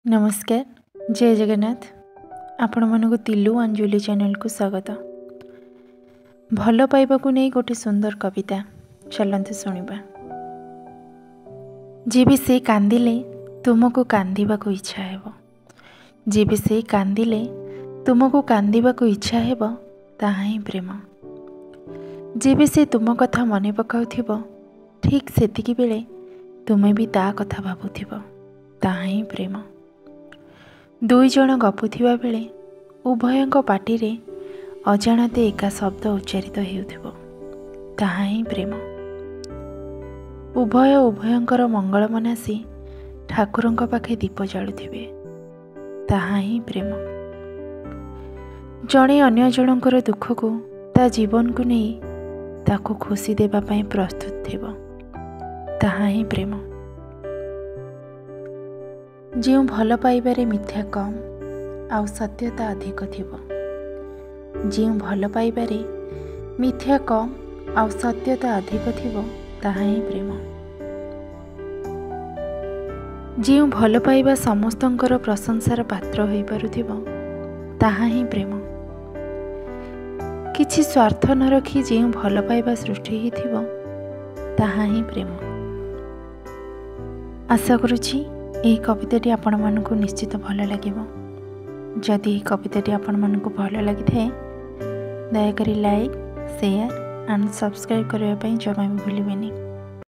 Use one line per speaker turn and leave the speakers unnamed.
ନମସ୍କାର, ଜୟ ଜଗନ୍ନାଥ। ଆପଣମାନଙ୍କୁ ତିଲୁ ଆଞ୍ଜୁଲି ଚ୍ୟାନେଲକୁ ସ୍ୱାଗତ। ଭଲ ପାଇବାକୁ ନେଇ ଗୋଟେ ସୁନ୍ଦର କବିତା, ଚାଲନ୍ତୁ ଶୁଣିବା। ଯେବେ ସେ କାନ୍ଦିଲେ ତୁମକୁ କାନ୍ଦିବାକୁ ଇଚ୍ଛା ହେବ, ଯେବେ ସେ କାନ୍ଦିଲେ ତୁମକୁ କାନ୍ଦିବାକୁ ଇଚ୍ଛା ହେବ, ତାହା ହିଁ ପ୍ରେମ। ଯେବେ ସେ ତୁମ କଥା ମନେ ପକାଉଥିବ, ଠିକ୍ ସେତିକି ବେଳେ ତୁମେ ବି ତା କଥା ଭାବୁଥିବ, ତାହା ହିଁ ପ୍ରେମ। ଦୁଇ ଜଣ ଗପୁଥିବା ବେଳେ ଉଭୟଙ୍କ ପାଟିରେ ଅଜାଣତେ ଏକା ଶବ୍ଦ ଉଚ୍ଚାରିତ ହେଉଥିବ, ତାହା ହିଁ ପ୍ରେମ। ଉଭୟ ଉଭୟଙ୍କର ମଙ୍ଗଳ ମନାସି ଠାକୁରଙ୍କ ପାଖେ ଦୀପ ଜାଳୁଥିବେ, ତାହା ହିଁ ପ୍ରେମ। ଜଣେ ଅନ୍ୟ ଜଣଙ୍କର ଦୁଃଖକୁ ତା ଜୀବନକୁ ନେଇ ତାକୁ ଖୁସି ଦେବା ପାଇଁ ପ୍ରସ୍ତୁତ ଥିବ, ତାହା ହିଁ ପ୍ରେମ। ଯେଉଁ ଭଲ ପାଇବାରେ ମିଥ୍ୟା କମ୍ ଆଉ ସତ୍ୟତା ଅଧିକ ଥିବ, ଯେଉଁ ଭଲ ପାଇବାରେ ମିଥ୍ୟା କମ୍ ଆଉ ସତ୍ୟତା ଅଧିକ ଥିବ, ତାହା ହିଁ ପ୍ରେମ। ଯେଉଁ ଭଲ ପାଇବା ସମସ୍ତଙ୍କର ପ୍ରଶଂସାର ପାତ୍ର ହୋଇପାରୁଥିବ, ତାହା ହିଁ ପ୍ରେମ। କିଛି ସ୍ୱାର୍ଥ ନ ରଖି ଯେଉଁ ଭଲ ପାଇବା ସୃଷ୍ଟି ହୋଇଥିବ, ତାହା ହିଁ ପ୍ରେମ। ଆଶା କରୁଛି ଏହି କବିତାଟି ଆପଣମାନଙ୍କୁ ନିଶ୍ଚିତ ଭଲ ଲାଗିବ। ଯଦି ଏହି କବିତାଟି ଆପଣମାନଙ୍କୁ ଭଲ ଲାଗିଥାଏ, ଦୟାକରି ଲାଇକ୍, ସେୟାର ଆଣ୍ଡ ସବସ୍କ୍ରାଇବ୍ କରିବା ପାଇଁ ଜମା ବି ଭୁଲିବେନି।